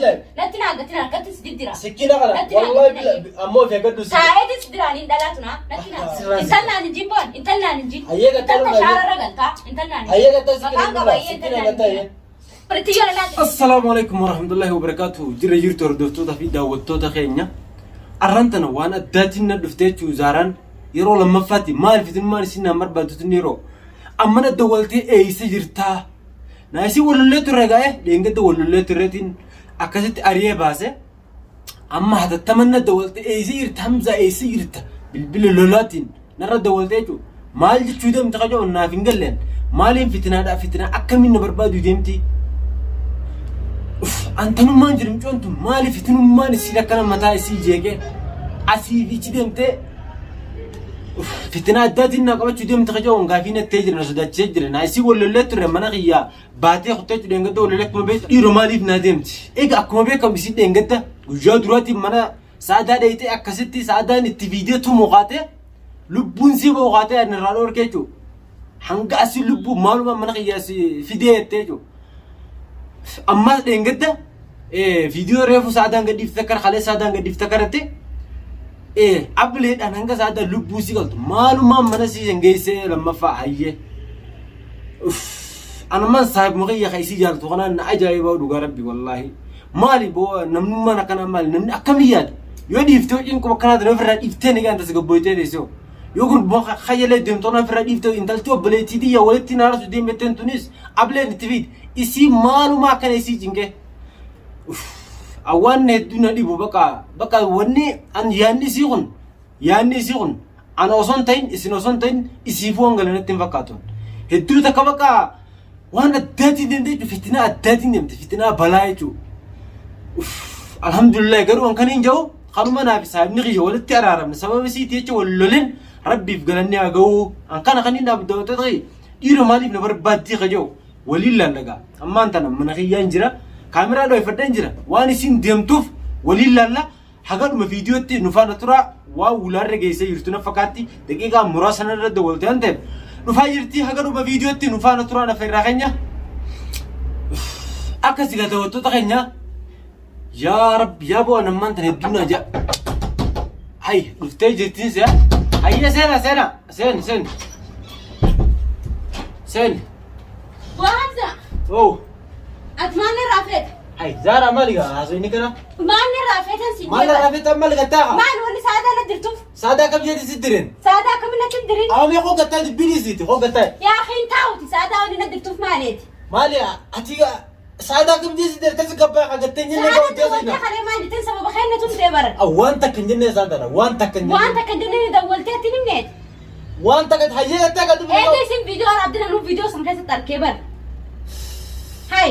billahi. Natti naa gatiin harkatti si diddira. Sikkina kana Natti naa wallahi gatiin billahi ammoo of eeggadhu si. Taa'eetis diraan hin dhalaatu naa. Natti naa. Sirraan si- Intallaan hin jibboon. Intallaan hin jibbu. Hayyee gattaa Intalta dhugna, shaararra galtaa. Intallaan hin Hayyee gattaa sikkina Maqaan qaba dhugna, hayyee sikkina intallaan hin gattaa hayyee. jibbu. Firitti yoo lalaate. Assalaamu alaikum warahmatullahi wabarakatuh. Jirra jirtu hordoftoota fi daawwattoota keenya. Arraan tana waan addaatiin na dhufte jechuun Zaaraan yeroo lammaffaatti maal fitinummaan isin naan barbaaddu yeroo amma na dawwaltee eeysa jirtaa. Na isin walollee turre gaa'e dheengadda walollee turreetiin akkasitti ari'ee baase. Amma hatattaman na dawwalte eessa jirta Hamzaa eessa jirta bilbila lolaatiin narra dawwalte jechuudha. Maal jechuu deemti kajoon naaf hin galleen maaliin fitinaadhaa fitinaa akkamiin na barbaadu deemti. Antanummaan jiru mucoon tun maali fitinummaan isiin akkana mataa isii jeeqee asii fi ichi deemtee fitinaa addaatiin na qabachuu deemti kajoon gaafii nattee jira na sodaachisee jira na isii wallollee turre mana kiyyaa baatee kuttee jechuudha dheengadda wal akkuma beektu dhiiroo maaliif naa deemti egaa akkuma beekamu isii dheengadda guyyaa duraatiin mana sa'adaa dheeyxee akkasitti sa'adaan itti fiidee tumu kaatee lubbuun sii ba'u kaatee ani irraa dhoorkee jechuudha hanga asii lubbuu maaluma mana kiyya si fidee jettee jechuudha ammas dheengadda viidiyoo reefu sa'adaan gadhiifte akka kalee sa'adaan gadhiifte akka irratti ableedhaan hanga sa'adaan lubbuu sii galtu maalumaan mana sii hin geessee lammaffaa hayyee. Anumaan saahibuma kiyya ka isii jaalatu kanaan na ajaa'ibaa dhugaa rabbi wallaahi. Maali boo namnummaan akkanaa maali namni akkamiin yaada? Yoo dhiiftee cinquma akkanaa tana ofirraa dhiiftee ni gaanta si gabboytee teessoo. Yoo gurbaa kayyalee deemtu kana ofirraa dhiiftee intalti obboleettii tiyya walitti na aarsu deemtetteen tunis ableen itti fiidi. Isii maalumaa akkana isii cinqee. Awwaan hedduu na dhibu bakka bakka wanni an yaadni isii kun Yaanni isii kun ana osoo hin ta'in isin osoo hin ta'in isiifuu hanga natti hin fakkaatu. Hedduu takka bakka waan addaatiin deemte jechuudha. Fitinaa addaatiin deemte. Fitinaa balaa jechuudha. Alhamdulillah garuu an kan hin jiru kanuma naaf saahibni kiyya walitti araaramne sababa isiiti jecha wal lolin rabbiif galanni haa ga'u. An kana kan hin dhaabdu ta'e dhiira maaliif na barbaaddii ka jiru waliin laallagaa. Ammaan tana mana kiyyaan jira. Kaameraa dho'ifadheen jira. Waan isin deemtuuf waliin laalla. Haga dhuma viidiyootti nu faana turaa waan wulaarra geessee jirtu na fakkaatti daqiiqaa muraasa irra dawwalte waan ta'eef dhufaa jirti haga dhuma viidiyootti nu faana turaa nafa irraa keenya akka sigaa daawwattoota keenya yaa rabbi yaa bo'aa nammaan tan hedduu naa jaa hay dhuftee jirtiin si'a hayya seena seena seen seen seen Waa Hamza, oh ati maal narraa feeta? Hay Zara maali gaa haasofni kana? Maal narraa feetan siin Maal narraa feetan maal gattaa haa? Maal wanni sa'aadaa na dirtuuf? Saadaa kam jeeti si diren? Sa'aadaa akkamiin natti hin dirin? Awamee koo gattaa dubbiin isiiti koo gattaa. Yaa hin taa'uti sa'aadaa wanni na dirtuuf maaleeti? Maali ati saadaa kam jeeti si dire kasi gabbaa haa gattee hin jenne Sa'aadaa hojjaa dawwaltee siina. kalee maal jetteen sababa kee na tumtee bara. Waan takka hin jenne saadaadha waan takka hin Waan jenne. takka hin jenne dawwaltee itti himneeti. Waan takka hayyee gattaa kan dubbiin Eega isin viidiyoo waraabdina nu viidiyoo san keessatti arkee bara. Hai.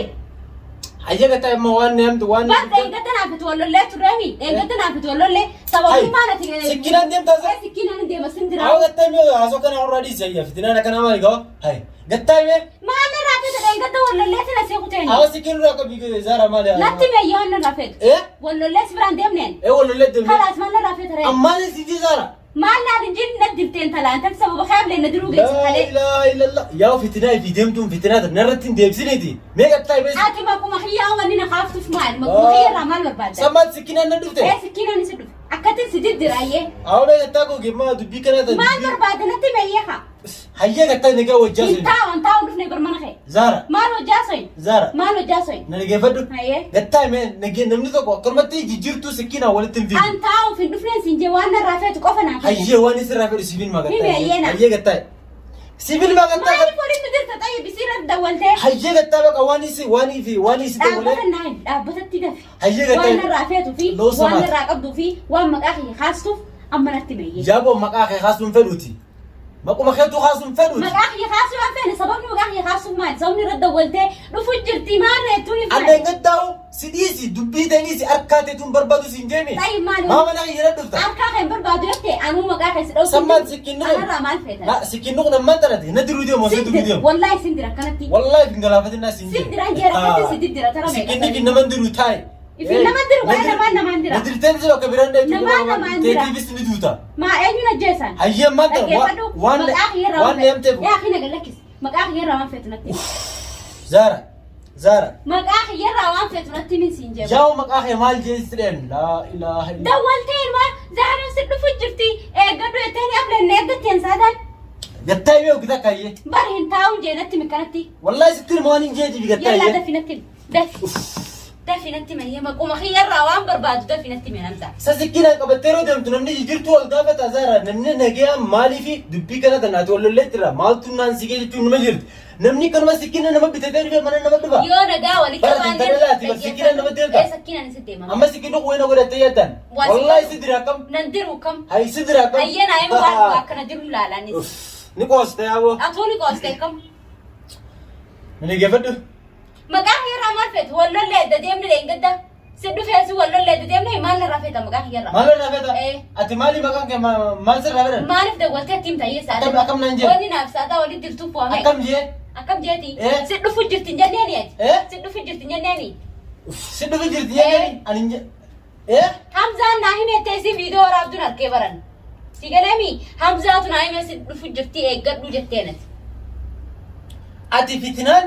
Hayyee gattaa immoo waan neemtu waan Bar dheengadda naaf itti wallollee turreemi. Dheengadda naaf itti wallollee sababummaan ati. Sikkinaan deemtaa sa? Ee sikkinaan deema sin dira. Awwa gattaa immoo haasoo kana irraa dhiisi hayya fitinaan akkana maali gawa hay gattaa imee Maal irraa fete dheengadda wallollee sina see kuteeni. awwa sikkin irraa qabi zaara maali Natti meeyyoo inni irraa fetu. Eh? Wallollee si biraan deemneen. Eh wallollee deemne Kalaas maal irraa fete ree? ammaan si zaara Maal naan hin jin na dirtee intala intalli sababa kee ablee na diruu geesse Laa kalee. ilaaha illallah. Yaa fitinaa fi deemtuun fitinaa tana narratti hin deebisiniiti. Mee gattaa bees. Ati maquma kiyyaa wanni na kaaftuuf maal? Maquma kiyya irraa maal barbaadda? Sammaan sikkinaan na dhufte. Ee sikkiinaan si dhufe. Akkatiin si diddiraayee. Awwa mee gattaa koo gemmaa dubbii kanaa tan. Maal barbaadda natti meeyyee haa? Hayyee gattaa nagaa wajjaa Hin sun. taa'u hin taa'u dhufne bar mana kee. Zaara. Maal hojjaa soyi? Zaara. Maal hojjaa soyi? Na dhageeffadhu. Hayyee. Gattaa mee nagee namni tokko akkanumatti jijjiirtuu sikkinaan walitti hin fiigu. An taa'uuf hin dhufneen siin jee waan narraa feetu qofa naaf. himi. Hayyee waan isirraa fedhu sibiil magattaa. Himi hayyee na. Hayyee gattaa. Sibiil magattaa. Maaliif waliin nu dirta xayyi bisiirra dawwaltee? Hayyee gattaa baqa waan isi waan ifi waan isi Dhaabbata dawwalee. naa himi dhaabbatatti dafi. Hayyee gattaa. Waan narraa feetuu fi Loo waan samaati. narraa qabduu fi waan maqaa kiyya kaastuuf amma natti meeyyee. Yaaboo maqaa kee kaasuun fedhuuti. Maquma keetu kaasuun fedhuuti. Maqaa kiyya kaasuu waan feene sababni maqaa kiyya kaasuuf maali? Sababni irra dawwaltee dhufu jirti maal reettuun if Ani maali? gaddaa'u si dhiisi dubbii ta'e dhiisi harkaa teetuun barbaadu siin deemi. Xayyi maali? Maa mana kiyya irra dhufta. Harkaa kee hin barbaadu yoo ta'e anuu maqaa kee si dhawsu. Sammaan sikkinni kun. Anarraa maal feeta? Na sikkinni kun ammaan tanati na diruu deemu osoo diruu deemu. Wallaahi sin dira akkanatti. Wallaahi hin galaafatin naa siin Sin dira jeera akkatti si diddira tara meeqa? Sikkinni fi naman diru taa'i. Ifin naman diru waa'ee namaan namaan dira. Na dirteen si bakka biraan dheetu. Namaan namaan dira. Teetiifis ni duuta. Maa eenyuun ajjeesan? Hayyee ammaan tana Dhaggeeffadhu. waan Maqaa kiyya irraa waan waan feetu. deemteef. Yaa kina gad lakkisi. Maqaa kiyya irraa waan feetu natti. himi. Zaara. Zaara. Maqaa kiyyarraa waan feetu natti himin siin jee. Yaa'u maqaa kee maal jeessi dheen? Laa ilaaha illa. Dawwaltee ilmaa Zaaraan si dhufu jirti eeggadhu jettee ni abdanne eeggatteen saadaan. Gattaa himee oggita kaayyee. Bar hin taa'uun jee natti himi kanatti. Wallaahi sitti hima waan hin jeetiif gattaa Yallaa hiyyee. dafi natti himi. Dafi. Dafi natti himi ayyee maquma kiyyarraa waan barbaadu dafi natti himi namsa. Sa sikkiinaan qabattee yeroo deemtu namni jijjiirtuu wal gaafata Zaara namni nagayaan maaliifi dubbii kana tanaati wal lollee jira maaltu naan sigee jechuun numa jirti. Namni kanuma sikkiina nama bitatee dhufee mana nama dhufa. Yoo nagaa walitti Bara itti dalaati, bar sikkiina nama deemta. Ee sakkiinaan si deema. Amma sikkiinni quwwee na godhattee jettan. Waa si Wallaahi godhu. si dira akkam. Nan diru kam. Hayi si dira akkam. Hayyee naa himu waan dhugaa akkana diru laalaanis. Uff, Ni qooste yaaboo. Atuu ni qooste kam. Ni dhaggeeffadhu. Maqaa kiyyarraa maal feetu? Wal lollee edda deemne leengadda. Si dhufee si wal lollee edda deemne maal narraa feeta maqaa kiyyarraa? Maal irraa feeta? Eh. Ati maali maqaan kee maal sirraa fedhan? Maaliif dawwaltee ittiin ta'ee saada? Akkam naan jedhe? Wanni naaf saadaa walitti jirtuuf waamee. Akkam jee? Akkam jeeti? Eh. Si dhufu jirti hin jenneeni ati? Eh. Si dhufu jirti hin jenneeni? Uff, Si dhufi jirti jettee ani hin je. Eh? Hamzaan naa himettee si viidiyoo waraabduun harkee baran. Si galeemi Hamzaatu naa himee si dhufu jirti eeggadhu jetteen ati. Ati fitinaan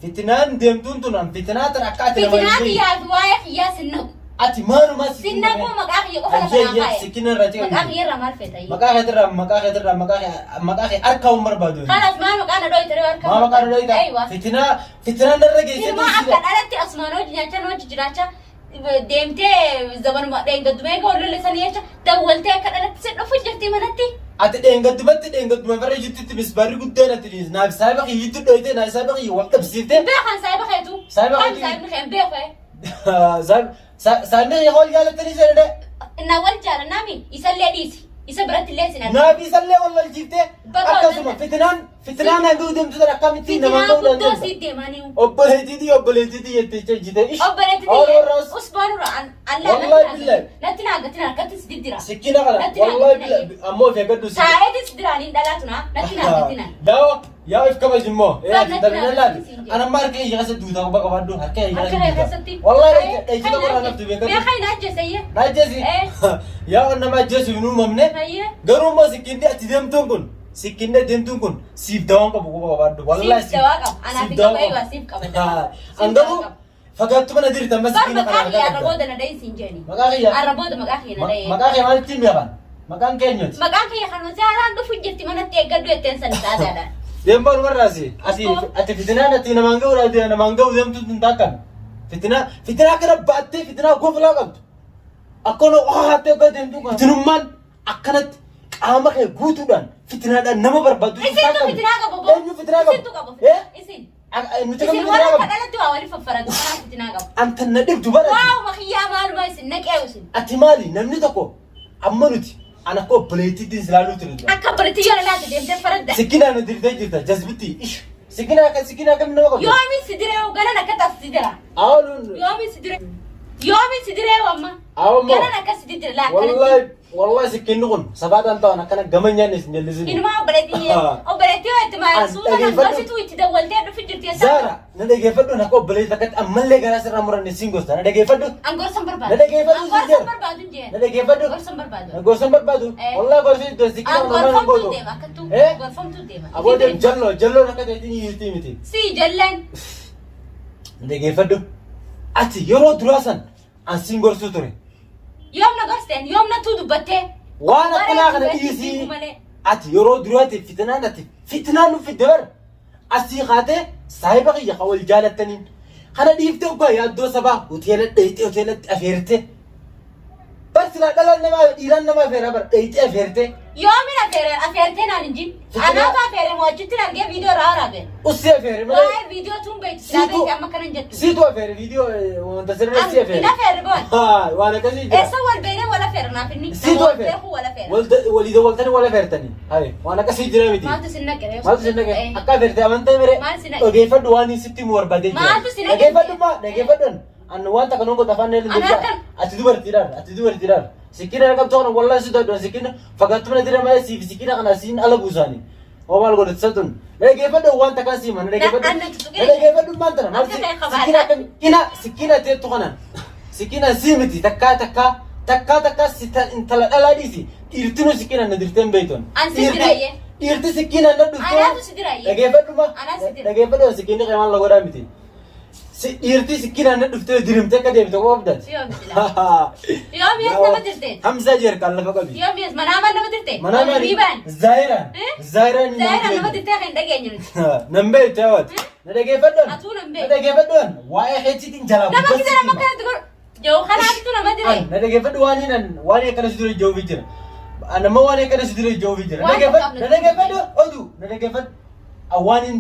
fitinaan deemtuun tun an fitinaa tan akka ati nama Fitinaa hin beekne. kiyyaa fi waa'ee kiyyaa sin naqu. Ati maalumaa Sin naquu maqaa kiyya qofa lafa naa kaa'e. Sikkina irraa ce'u. Maqaa kiyya irraa maal feeta? Maqaa keetirraa maqaa keetirraa maqaa kee maqaa kee harka hin barbaadu. Kalaas maal maqaa na dhooyte ree harka. Maa maqaa na dhooyta? Aywa. Fitinaa fitinaan narra geessee Ilmaa akka dhalatti asumaan hojii nyaachaa na hojii jiraachaa deemtee zamanuma dheengadduma eega wal lolle sanii jecha dawwaltee akka dhalatti si dhufu jirti manatti. Ati dheengaddumatti dheengadduma farra jittitti misbaarri guddaan ati dhiis naaf saahiba kiyyitti dhoyte naaf saahiba kiyya wal dhabsiifte. Beekan saahiba keetu. Saahiba Kan keetu. saahibni kee hin beeku. Saahibni kiyya wal jaalattanii seenadhe. Na wal jaalannami isallee dhiisi. Isa biratti illee sin argina. Naaf isallee wal lolchiifte Bakka akkasuma wal fitinaan fitinaan hanga deemtu sana akkamittiin namaan Fitinaa ta'uu guddoo dandeessa. siit deemanii. Obboleettiitii obboleettiitii jettee jite. Obboleettii Warraas usbaanurra allaa Wallahi billahi. natti naagatin harkatti si diddira. Sikkina kana Natti wallahi naagatin billahi ammoo of eeggadhu si. Taa'eetis diraaniin dhalaatu naa natti naagatin. Daawwa yaa of kabaji immoo. Ee Bar ati natti taphina naagatin laati. siin jedhe. Ana amma harka kiyya keessa duutaa quba qabaadhu harka kiyya Harka keessa kee duutaa. keessatti. Wallahi dheechita qorraa naftu beekadhu. Mee kan ajjeesayye. Na ajjeesi. Eh. Yaa nama ajjeesu hin uumamne. Hayyee. Garuu immoo sikkinni ati deemtuun kun sikkinni deemtuun kun siif dawaan qabu quba qabaadhu. Wallahi Siif dawaa qaba. Anaaf siif hin dawaa qabu. qaba. Eeyyuu siif qaba dawaa. Haa. Siif An dawaa garuu qaba. fagaattu mana dirta amma Bar sikkinna maqaa kana kiyya harka arra qabda. booda na dhayin siin jeeni. Maqaa kiyya. Arra booda maqaa kiyya na dhayin. Maqaa kee maalitti hin beekan? Maqaan keenyoti. Maqaan kiyya kan zaaraan dhufu jirti manatti eeggadhu jetteen san saadaadhaan. Deemaan warraasi. Ati Uskoo. ati fitinaan ati namaan ga'u ati namaan ga'u deemtu tun taakkan. Fitinaa fitinaa kana baattee fitinaa goflaa qabdu. Akkana haattee akka deemtu kan. Fitinummaan akkanatti qaama kee guutuudhaan fitinaadhaan nama barbaadu tun Isintu taakkan. fitinaa qabu boo. Eenyu fitinaa qabu? Isintu qabu. Eh? Isin. Nuti kamtu Isin warra fitinaa akka qabu? dhalatti waa waliif faffaratu kanaaf fitinaa qabu. Anta na dhibdu bara. Waa'uma kiyyaa maaluma isin naqee isin. Ati maali namni tokko amma nuti an akka obboleettiitti silaaluu ture. Akka obboleettii yoo lalaate deemtee faradda. Sikkinaa nu dirtee jirta jazbitti. Ish. Sikkinaa akka sikkinaa kam nama qabda? Yoomi si diree galan akka taas si dira. Awwaluun. Yoomi si diree. Yoomi si diree amma. Awwammoo. Galan akka si didira laa akkanatti. Wallahi wallahi sikkinni kun sabaadhaan ta'an akkana gama nyaanne isin jallisini. Inumaa obboleettii obboleettii yoo itti maal An suuta kan dhageeffadhu. gorsituu itti dawwaltee dhufi jirti eessa. Zaara na dhageeffadhu akka obboleetti akkatti ammallee garaa sirraa muranne siin gosta na dhageeffadhu. An gorsan barbaadu. Na dhageeffadhu An siin gorsan jedha. barbaadu hin jeen. Na dhageeffadhu. Gorsan barbaadu. Na gorsan barbaadu. Eh. Wallahi gorsi iddoo sikkina An nama hin gorfamtuu gootu. deema akkattuu. Eh? Gorfamtuu deema. Aboo deem jalloo jalloon akka ta'eetiin hiirtii miti. Si jallaan. Na dhageeffadhu. Ati yeroo duraa san an siin gorsuu ture. Yoom na gorsteen yoom na tuu dubbattee. Waan akkanaa kana Waree dhiisii. fiiguu malee. Ati yeroo duraatiif fitinaan ati fitinaan nu fidde bara. Asii kaatee saahiba kiyya kan wal jaalattaniin. Kana dhiiftee oggaa yaaddoo sabaa hoteela dheeyxee hoteelatti afeertee. Bar silaa dhalaan namaa dhiiraan nama afeeraa bar dheeyxee afeertee. Yoomin afeere afeertee naan hin jin. Fitinaa- Anaatu afeere mo'achitti argee viidiyoo irraa waraabee. Ussii afeere malee. Waa'ee viidiyoo tun beektu silaa Siitu beekte amma kanan jettu. siitu afeere viidiyoo wanta sirrii si Hin afeere. afeere boon. Haa waan akkasii jira. Eessa wal beeknee wal afeere naaf inni. Siitu Nama wal afeere. beeku wal afeere. Walii dawwaltanii wal afeertanii. Hayi waan akkasii jira miti. Maaltu sin naqe? Maaltu si naqe? Akka afeerte amantaa mere Maal si naqe? dhageeffadhu waan inni sitti himu barbaadee jira. Maaltu si naqe? Dhageeffadhu maa dhageeffadhu an waan takka nuun godha afaan neelin Ani deebi'a. harkaan- Ati dubartiidhaan ati dubartiidhaan sikkina qabdu kana wallahi si dadhu sikkina fagaattu mana dira malee siif sikkina kana siin ala buusaani. Hoo maal godhatu satun dhageeffadhu waan takka si hima dhageeffadhu. An natti tuqee. Dhageeffadhu maal tana maal Akka ta'e qabaadha. sikkina akkami sikkina sikkina teettu kanaan sikkina si miti takkaa takkaa takkaa takkaa si intala dhalaa dhiisi dhiirtinu sikkina na dirteen beekton. An si diraayyee. Dhiirti sikkiina na dhuftee. Anaatu si diraayyee. Dhageeffadhu ma. Anaa si dira. Dhageeffadhu sikkiinni qeemaan la godhaa miti. Si dhiirtii sikkinaan na dhuftee dirimtee akka deemte qofa abdati. Yoom silaa. Yoom yes nama dirte. Hamza jeerkaan lafa qabi. Yoom yes manaamaan nama dirte. Manaa maali? Riibaan. Zaayiraan. Eh? Zaayiraan Zaayiraan nama dirtee kan hin dhageenye nuti. Nan beektu yaawati. Na dhageeffadhuun. Atuu nan Na beektu. dhageeffadhuun. Waa'ee keetiitiin jalaa Nama gubbatti kisa nama hima. kanatti godhu. Yoo kanaatu nama dire. An na dhageeffadhu waan hin waan akkana si dura ijoofi jira. An amma waan akkana si dura ijoofi jira. Na Waan dhageeffadhu tokko na dhageeffadhu oduu na dhageeffadhu. Waan hin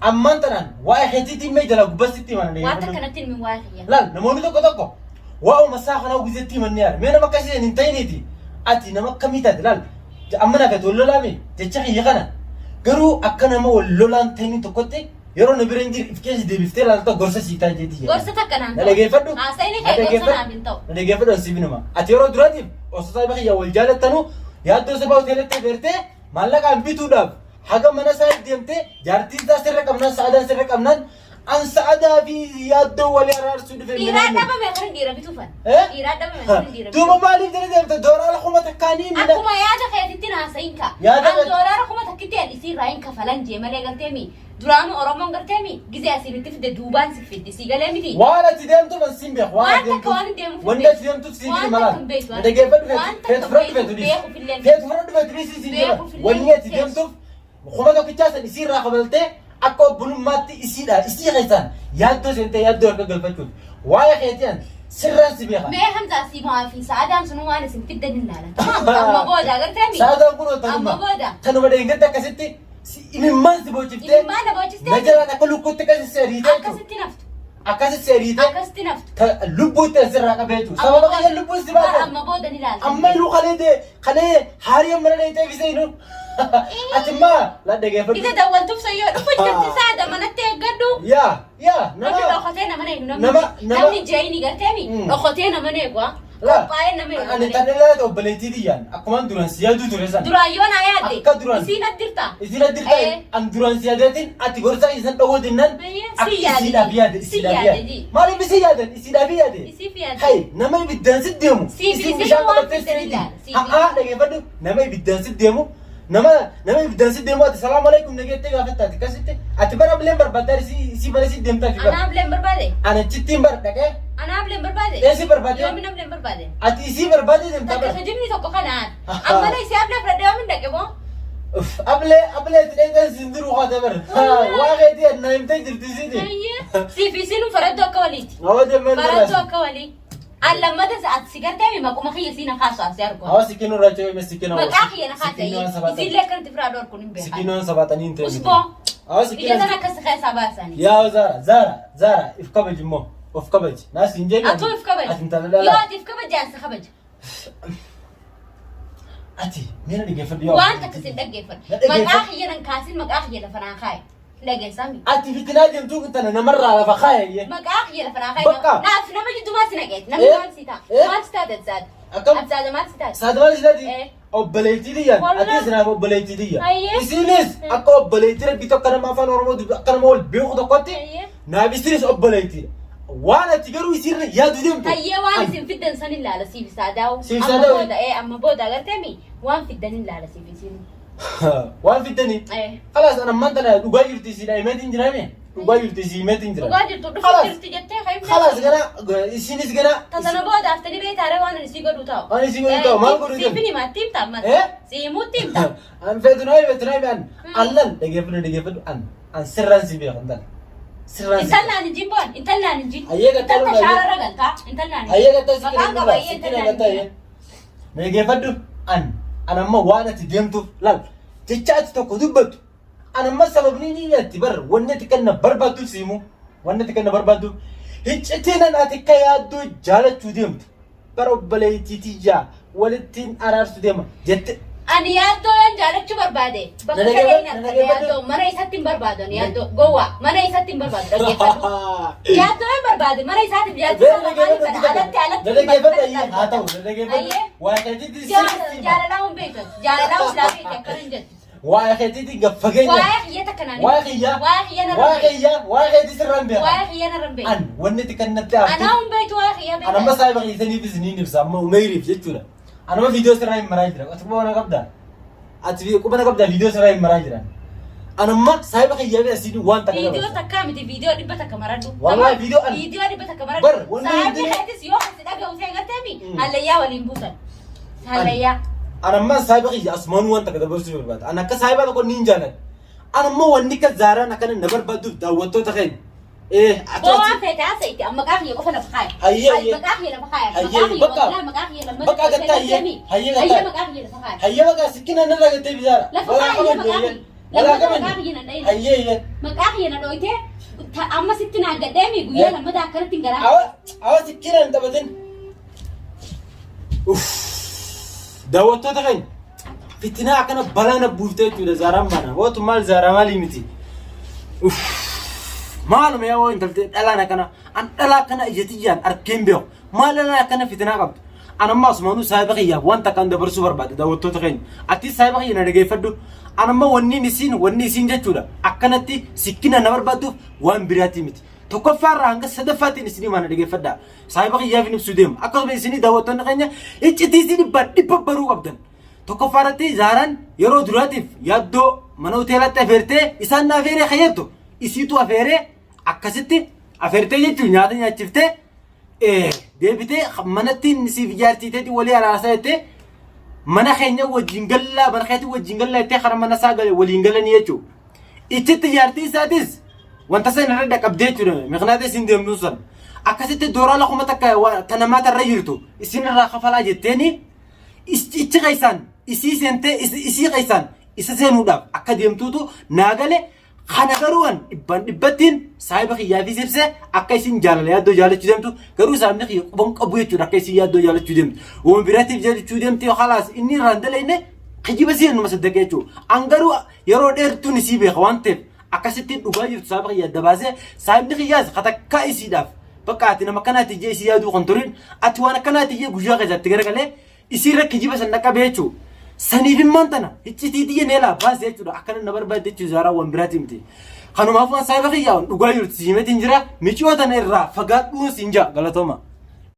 ammaan tanaan waa'ee keetiitiin mee jalaa gubbatti hima na Waan dhageeffadhu. takkanatti hin waa'ee kiyya. Laal namoonni tokko tokko waa'uma isaa kanaa guzetti himanni yaada. Mee nama akkasii hin ta'iniiti. Ati nama akkamii taate laal amma naaf ati wal lolaame jecha kiyya kana garuu akka nama wal lolaan ta'ini tokkotti yeroo na bira hin jirre if keessa deebiftee laalta gorsa sii ta'a jeetii. Gorsa takka naan Na dhageeffadhu. Haasa'ini Na kee gorsa dhageeffadhu. naaf hin ta'u. Na dhageeffadhu asiif nama. Ati yeroo duraatiif osoo saayiba kiyya wal jaalattanu yaaddoo sabaa hoteelatti affeertee maallaqaan bituudhaaf haga mana isaa deemtee jaartiin isaa sirra qabnaan sa'adaan sirra qabnaan an sa'adaa fi yaaddoo walii araarsuu dhufe. Dhiiraa dhabame kan dhiira bituufan. Eh? Dhiiraa dhabame kan dhiira Duuba bituufan. maaliif jala deemte doolaara 1000 ni mina. Akkuma yaada keetitti naasayin ka. Yaada An keet- doolaara 1000tti an isiirraa hin kafalan jee malee garteemi. Duraanuu Oromoon garteemi gizee asiin itti fidde duubaan si fiddi si galee miti. Waan ati deemtuuf an siin beeku. Waan Waan ati takka deemtuuf waan hin deemuuf hin wanti beeku. ati deemtuuf siin Waan hin takka malaan. hin beektu. Na dhageeffadhu Waan feetu takka fudhadhu beeku feetu dhiisi. beekuuf illee hin Feetu fudhadhu feetu dhiisi siin jedha. Beekuuf illee Wanni ati hin deemtuuf 1000 san isiirraa kabaltee akka obbolummaatti isiidha isii keessaan yaaddoo seentee yaaddoo harka galfachuuf. Waa'ee keetii an sirraan si beeka. Mee Hamza asii maa fi sa'adaan sun waan isin fiddan hin laalan. Amma booda agarteemi. Sa'adaan kun Amma tanuma booda. tanuma dheengatti akkasitti imimmaan si boochiftee Imimmaan na boochistee na jalaan akka lukkuutti akkasi si ariitee jechuudha. Akkasitti naftu. Akkasi si ariitee Akkasitti naftu. lubbuutti asirraa qabee jechuudha. Sababa kiyya lubbuun si baate. Amma booda ni ilaalta. Amma inuu kalee dee kalee haarii amma dheeytee bisee inuu. Ati maa la dhageeffadhu. Isa dawwaltuuf sayyoo dhufu jirti saada manatti eeggadhu. Yaa yaa Namni nama. dhokatee nama eegu namni nama- namni jeeyini garteemi dhokatee nama eegu Laa, qophaa'ee nama eegu. Ani malee. tan ilaalate obboleettii tiyyaan akkumaan duraan si yaaduu ture sana. Duraan yoo naa yaadde Akka duraan. isiin addirta. Isin addirta Eh. an duraan si yaadeetiin ati gorsa isin dhowwoo dinnan Ayye, akka si yaade isiidhaaf ji. yaade Si isiidhaaf yaade yaade. ji. Maaliif isin yaadan isiidhaaf yaade? Isiif yaade. Hay nama ibiddaan si deemu Siif isin isin bishaan waan qabattee fiddan si ilaala, siif Haa dhageeffadhu nama ibiddaan si deemu nama nama ibiddaan si deemu ati salaamu alaikum nageettee gaafatta ati akkasitti ati bara bileen barbaaddaa isii mana si deemtaa fi bara. Anaaf leen barbaade. Ani achittiin bar dhaqee Anaaf leen barbaade. Eessi barbaade? Yoomi nam leen barbaade. ati isii barbaadee deemtaa Takka bara. kijibni tokko kanaan. Amma isii ablee fudhadhee yoomin dhaqe moo? Uff, Ablee ablee itti dheetan siin jiru haate bara. Waa keetii na himtee jirti isiiti. Ayyee. Siif isiin faraddoo akka waliiti. Hawa deemee Faraddoo akka walii. An lammata ati si gartee maquma kiyya siin kaasu asii argu. Hawa sikiin irraa ce'ee sikiin hawa. Maqaa kiyya na kaasa isiillee akkanatti firaa dhorkuun hin beekan. Sikiin waan sabaatanii hin ta'e. Usboo. Hawa Ija sikiin. sana akkas keessaa baasanii. Yaa Zaara Zaara Zaara if kabaji immoo of kabaji. Naas hin jedhu. Atuu if kabaji. Ati intala Yoo dhalaa. ati if kabaje ani si kabaja. Ati miira dhaggeeffadhu yaa. Waan takka sin dhaggeeffadhu. Na dhaggeeffadhu. Maqaa kiyya nan kaasin maqaa kiyya lafa naa kaaye. Hin dhageessaami. Ati fitinaa deemtuu tana namarraa lafa kaayee. Maqaa kiyya lafa naa kaaye. Bakka. Naaf nama jiddumaa si naqeeti. Namni Eh? maal si ta'a? Eh? Maal si taate Absaada? Akkam? Absaada maal si taate? Saadamaal isilaati. Eh. Obboleettii tiyyaan. Wallah. Ati isinaaf obboleettii tiyya. Ayyee. Isinis akka obboleettii rabbii tokko nama afaan Oromoo dubbi akka nama wal beeku tokkotti Ayyee. naaf isinis obboleettiidha. Waan ati garuu isiirra yaadu deemtu. Hayyee waan isin fiddan san hin laala siif saadaa'u. Siif Amma saadaa'u. booda amma booda agarteemi waan fiddan hin laala siif isin. Waan fiddanii. Eh. Kalaas an ammaan tana dhugaa jirti isiidha himeetiin jiraame. Dhugaa jirti isii himeetiin jira. Dhugaa jirtu dhufu Kalaas. jirti jettee hayyuu. Kalaas gara isinis gara. Tasana booda aftanii beektaare waan ani sii godhu ta'u. Waan isii godhu ta'u, maal godhu Siif ta'u? hin himaa ittiin ta'a ammas. Eh? Si himuutti himta. An feetu naa feetu naa an allan dhageeffadhu dhageeffadhu an an sirraan si beekan tan. Sirraan si. Intallaan hin jimboon intallaan hin jin. Ayyee gattaa Intalta dhugaa. shaararra galtaa intallaan hin Ayyee gattaa si Maqaan kenna qaba ayyee si kenna intallaan gattaa hin ayyee. Dhageeffadhu an an amma waan ati deemtuuf laal jecha ati tokko dubbattu an amma sababni ni ati bar wanni ati kan na barbaadduuf si himu wanni ati kan na barbaadduuf iccitiin an ati akka yaaddoo jaalachuu deemtu bara obboleettii tiyyaa walittiin araarsu deema jette Ani yaaddoo yoon jaalachuu barbaade bakka Na fedhe hin dhaggeeffadhu, na argadhe dhaggeeffadhu. yaaddoo mana isatti hin barbaadu ani yaaddoo gowwaa mana isatti hin barbaadu dhaggeeffadhu. Yaaddoo yoon barbaade mana isaatiif jaalachuu Beela sana maaliif fedha alatti alatti Na hin dhaggeeffadhu ayyee barbaadu. haa ta'u na dhaggeeffadhu. Ayyee. Waa keetiitti sirriitti hima. Jaalalaa hin beektu jaalalaa silaa beekte akkana hin jettu. Waa keetiitti gad fageenya. Waa'ee kiyya takka naan Waa kiyya. Waa'ee kiyya narra Waa hin beeku. kiyya. Waa keetii sirraan beeka. Waa'ee kiyya narra hin beeku. An wanni itti kan natti hafte. Anaa hin beektu waa'ee kiyya An amma beekta. saayiba keessaniifis ni ibsa amma umeeriif jechuudha. An amma viidiyoo sirraa hin maraa jira. Ati quba na qabdaa? Ati quba na qabdaa viidiyoo sirraa hin maraa jira. Anamma saahiba kiyyaa fi asiin waan takka Viidiyoo dabarsa. takkaa miti viidiyoo 100 maradhu. Wallahi viidiyoo an- Viidiyoo 100 maradhu. Bar, wanni Saayibni hundinuu- keetis yoo kasi dhaga'u ta'e garteemi hallayyaa waliin buusan. Hallayyaa. Anamma saahiba kiyya asumaanuu waan takka dabarsuu barbaada. An akka saahiba tokko niin jaaladha. Anamma wanni akka zaaraan akkana na barbaadduuf daawwattoota keenya. Eh, ati Boo waan ati feete haasa'ite amma maqaa kiyya qofa lafa kaaya. Hayyee, hayyee. Maqaa kiyya lafa kaaya. Hayyee, Maqaa kiyya bakka. wallahi maqaa kiyya lammata Bakka gattaa hayyee. Hayyee gattaa. Hayyee maqaa kiyya lafa kaaya. Hayyee bakka sikkina narra gattee bizaara. Lafa Walaa kaaya qabannu maqaa hayyee. kiyya. Walaa Lammata maqaa qabannu. kiyya na dhayina. Hayyee hayyee. Maqaa kiyya na dhooytee amma sitti naa gadheemi guyyaa lammata akkanatti hin garaa. Awa awa sikkina hin taphatin. Uff. Daawwattoota keenya fitinaa akkana balaa na buuftee jechuudha zaaraan baana. Wootu maal zaaraa maalii miti. Uff. Maaluma yaa woo intaltee dhalaan akkana an dhalaa akkana ija tiyyaan arkeen beeku. Maal dhalaan akkana fitinaa qabdu. An amma asumaanuu saahiba kiyyaaf wanta akkaan dabarsuu barbaada daawwattoota keenya. Atis saahiba kiyya na dhageeffadhu. An amma wanniin isiin wanni isiin jechuudha akkanatti sikkina na barbaadduuf waan biraatii miti. Tokkoffaa irraa hanga sadaffaatiin isinii maana dhageeffadhaa. Saahiba kiyyaaf hin ibsuu deema. Akkasuma isinii daawwattoonni keenya iccitii isin dhibbaan dhibba baruu qabdan. Tokkoffaa irratti Zaaraan yeroo duraatiif yaaddoo mana hoteelaatti afeertee isaan na afeeree kayyattu isiitu afeeree akkasitti afeertee jechuun nyaata nyaachiftee deebitee manatti siif ijaarsiiteeti walii araarsaa jettee mana keenya wajjin gallaa mana keetti wajjin gallaa jettee kara mana isaa waliin galanii jechuudha. Ichitti jaartii isaatis wanta san irra dhaqabdee jechuudha. Miqnaata isin deemtuun san. Akkasitti doolaara 1000 ta namaa tarra jirtu isin irraa kafalaa jetteeni ichi keessaan isii seentee isii keessaan isa seenuudhaaf akka deemtuutu naa gale. Kana garuu an dhibbaan dhibbattiin saahiba kiyyaafis ibse akka isin jaalala yaaddoo jaalachuu deemtu garuu saahibni kiyya quban qabu jechuudha akka isin yaaddoo jaalachuu deemtu. Waan biraatiif jaalachuu deemte halaas inni irraan dalayne kijiba si numa saddaqee jechuudha. An garuu yeroo dheertuun isii beeka waan ta'eef akkasittiin dhugaa jirtu saahiba kiyya adda baasee saahibni kiyyaas katakkaa isiidhaaf bakka ati nama akkanaati jee isii yaaduu kan turin ati waan akkanaati jee guyyaa keessatti garagalee isii irra kijiba san dhaqqabe jechuudha. Saniif immaan tana iccitii tiyya neelaa baase jechuudha. Akkana na barbaadde jechuudha Zaaraa waan biraati miti. Kanumaaf waan saahiba kiyyaa dhugaa jirtu si himetiin jira. Miciyoo tana irraa fagaadhuun siin jaa galatooma.